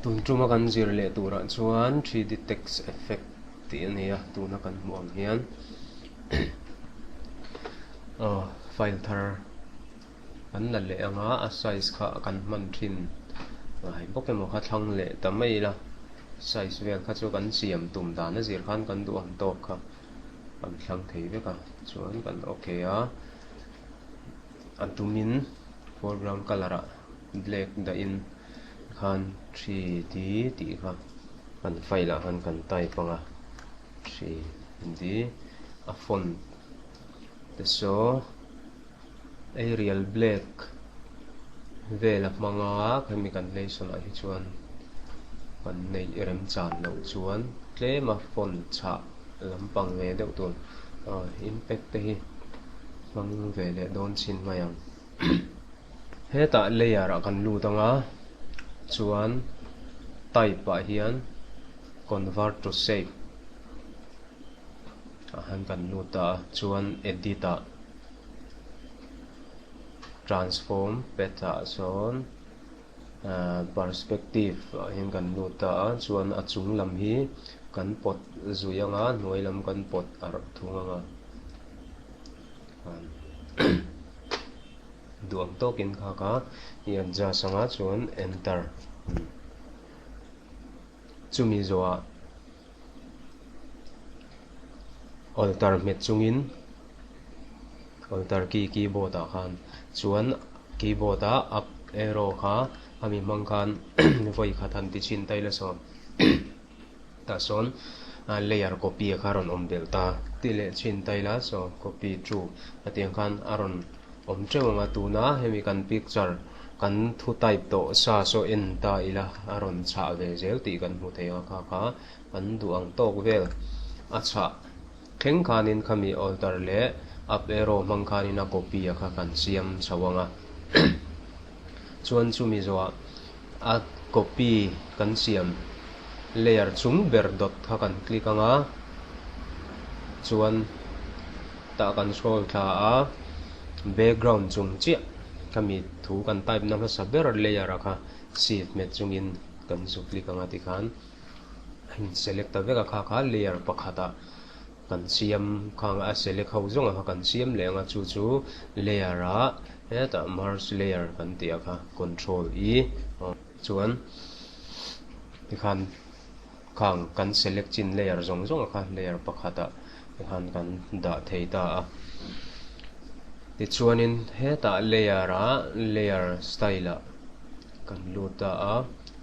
Tun tuma kan zir leh turah chuan 3D text effect tih a ni a, tuna kan hmuh ang hian aw file thar kan la leh ang a, a size kha kan hman thin ngai bawk emaw kha thlang leh ta mai ila, size vel kha chu kan siam tum dan a zir khan kan duh ang tawk kha kan thlang thei vek a, chuan kan okay a. A dumin foreground colour ah black dahin khan 3D tih kha kan file ah khan kan type ang a 3D a font te saw Arial black vel a hmang a khami kan lesson ah hi chuan kan neih remchan loh chuan tlem a font chhah lampang ve deuh tur impact te hi hmang ve leh dawn chin mai ang. Hetah layer ah kan lut ang a, chuan type ah hian convert to shape ah hian kan lut ta a, chuan edit ah transform path ah sawn Perspective ah hian kan lut ta a, chuan a chung lam hi kan pawt zui ang a, hnuai lam kan pawt arh thung ang a. Duh ang tawkin kha kha i adjust ang a, chuan enter. Chumi zawhah alter hmet chungin alter key keyboard ah khan chuan keyboard a up arrow kha a mi hmang khan vawi khat han ti chhin ta ila saw tah sawn layer copy a kha rawn awm belh ta ti leh chhin ta ila saw copy to a tiang khan a rawn awm teuh ang a tuna hemi kan picture kan thu type tawh sa saw en ta ila a rawn chhah ve zel tih kan hmu thei a kha kha kan duh ang tawk vel a chhah thleng khanin khami alter leh up arrow hmang khanin a copy a kha kan siam chho ang a chuan chumi zawhah a copy kan siam layer chung ber dot kha kan click ang a chuan tah kan scroll thla a background chung chiah khami thu kan type na hmasa ber layer a kha shift hmet chungin kan zu click ang a tikhan a in select ta vek a kha kha layer pakhat ah kan siam khang a select ho zawng ah kha kan siam leh ang a chu chu layer ah hetah merge layer kan tih ah kha control e chuan tikhan khang kan select chin layer zawng zawng ah kha layer pakhat ah tikhan kan dah thei ta a tichuanin hetah layer ah layer style ah kan lut ta a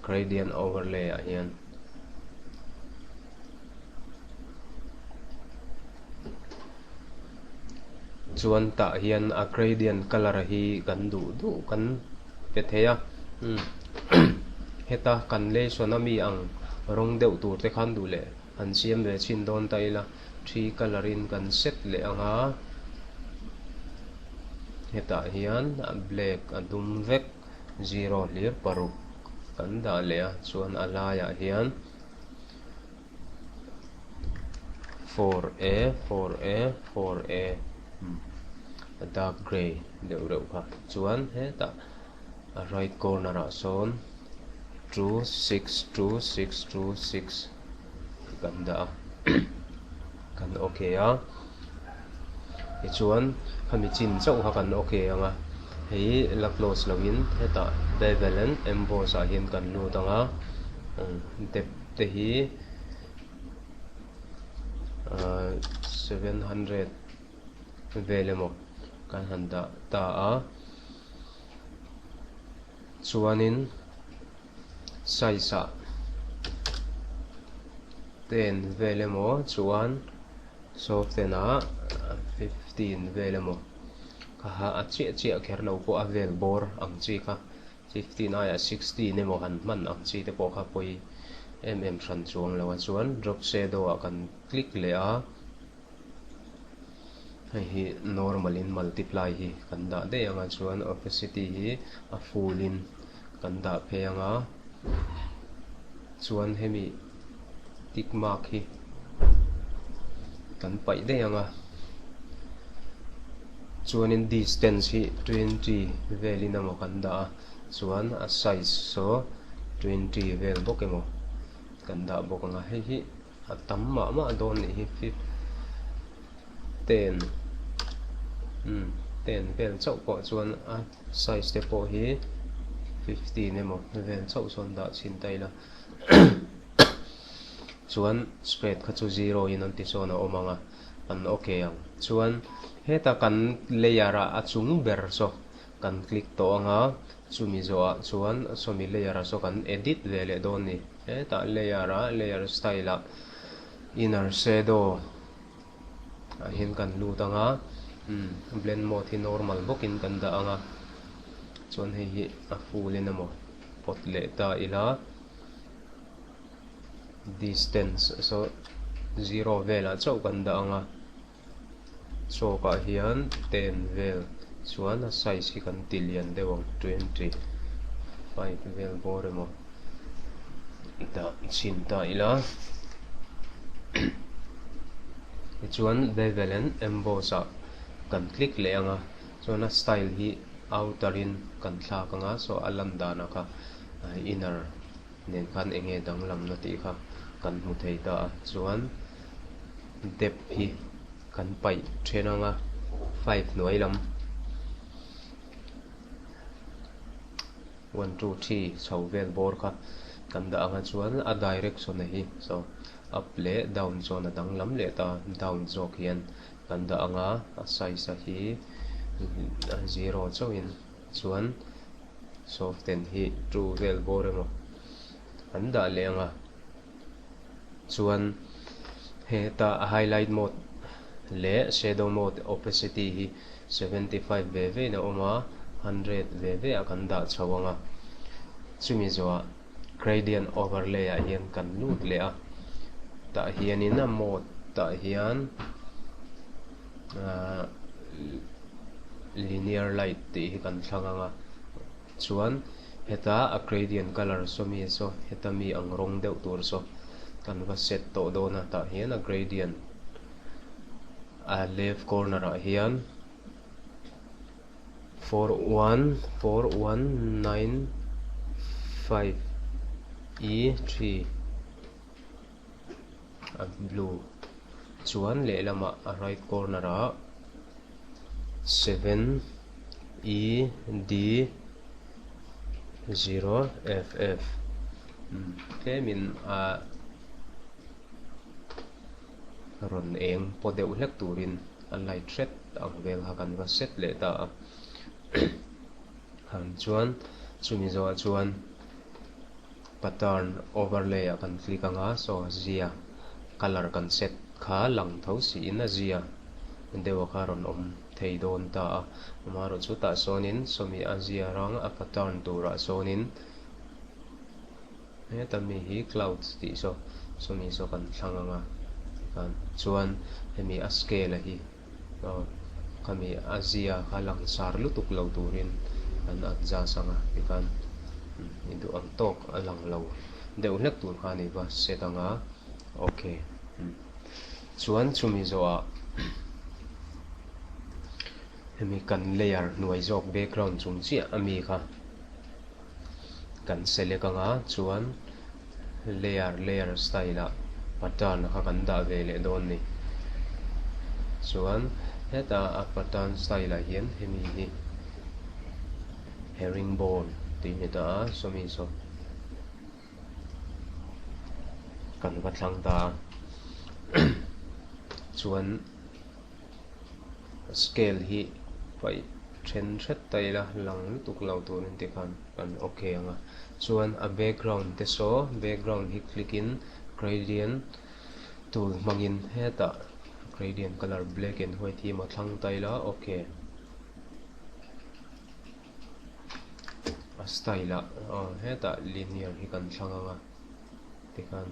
gradient overlay ah hian. Chuan tah hian a gradient colour hi kan duh duh kan pe thei a umm heta kan lesson ami ang rawng deuh tur te khan duh leh han siam ve chhin dawn ta ila thi colour in kan set leh ang a hetah hian a black a dum vek zero hlir paruk kan dah leh a chuan a laiah hian. 4A 4A 4A a dark grey deuh reuh kha chuan hetah a right corner ah sawn 2 6 2 6 2 6 tih kan dah a kan okay a tichuan khami chin chauh kha kan okay ang a hei la close lo in hetah bevel and emboss ah hian kan lut ang a depth te hi ahh 700 vel emaw kan han dah ta a chuanin size ah ten vel emaw chuan soften ah 15 vel emaw kha ha a chiah chiah kher lo pawh a vel bawr ang chi kha. 15 aiah 16 emaw han hman ang chi te pawh kha pawi em em hran chuang lo a chuan drop shadow ah kan click leh a hei hi normal in multiply hi kan dah daih ang a chuan opacity hi a full in kan dah phei ang a chuan hemi tick mark hi kan paih daih ang a. Chuanin distance hi 20 velin emaw kan dah a, chuan a size saw 20. 20 vel bawk emaw kan dah bawk ang a, hei hi a tam mah mah dawn nih hi 10 umm 10 vel chauh pawh chuan a size te pawh hi 15 emaw vel chauh chuan dah chhin ta ila chuan spread kha chu zero in an ti sawn a awm ang a an ok ang chuan heta kan layer ah a chung ber saw kan click tawh ang a chumi zawhah chuan sawmi layer ah saw kan edit ve leh dawn a ni hetah layer ah layer style ah inner shadow ah hian kan lut ang a umm blend mode hi normal bawkin kan dah ang a chuan hei hi a full in emaw pawt leh ta ila distance saw zero velah chauh kan dah ang a chalk ah hian 10 vel chuan a size hi kan ti lian deuh ang 25 vel bawr emaw dah chhin ta ila tichuan bevel and emboss ah kan click leh ang a chuan a style hi outer in kan thlak ang a saw a lan danah kha inner nen khan eng nge danglamna tih kha kan hmu thei ta a chuan depth hi kan paih then ang a 5 hnuai lam. 1 2 3 chho vel bawr kha kan dah ang a chuan a direction a hi so up leh down chuan a danglam leh ta down zawk hian kan dah ang a a size a hi zero chauhin chuan soften hi 2 vel bawr emaw an dah leh ang a chuan heta a highlight mode leh shadow mode opacity hi 75 ve ve in a awm a 100 ve ve ah kan dah chho ang a chumi zawhah gradient overlay ah hian kan lut leh a tah hianin a mode tah hian ahh linear light tih hi kan thlang ang a chuan heta a gradient colour saw mi saw heta mi ang rawng deuh tur saw kan va set tawh dawn a tah hian a gradient a left corner ah hian 4 1 4 1 9 5 e 3 a blue chuan lehlamah a right corner ah 7 e d 0 f f tlemin a rawn eng paw deuh hlek turin a light hret ang vel kha kan va set leh ta a han chuan chumi zawhah chuan pattern overlay ah kan click ang a saw zia colour kan set kha lang tho siin a zia deuh a kha rawn awm thei dawn ta a amaherawh chu tah sawnin sawmi a zia rang a pattern turah sawnin Heta mi hi clouds tih saw sawmi saw kan thlang ang a tikhan chuan hemi a scale a hi aw khami a zia kha langsar lutuk lo turin kan adjust ang a tikhan i duh ang tawk a lang lo deuh hlek tur kha a ni va set ang a ok chuan chumi zawhah hemi kan layer hnuai zawk background chung chiah a mi kha. Kan select anga chuan layer layer style ah pattern kha kan dah ve leh dawn ni. Chuan heta a pattern style ah hian hemi hi herringbone tih ni ta a sawmi saw kan va thlang ta a chuan Scale hi paih then hret ta ila lang lutuk lo turin tikhan kan ok ang a. Chuan a background te saw background hi click in gradient tool hmangin hetah gradient colour black and white hi maw thlang ta ila ok. A style ah aw hetah linear hi kan thlang ang a tikhan.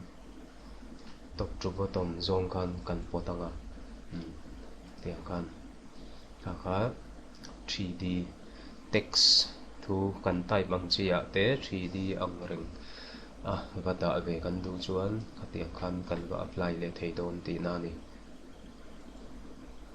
Top to bottom zawng khan kan pawt ang a, tiang khan kha kha 3D text thu kan type ang chi ah te 3D ang reng a va dah ve kan duh chuan khatiang khan kan va apply leh thei dawn tihna a ni.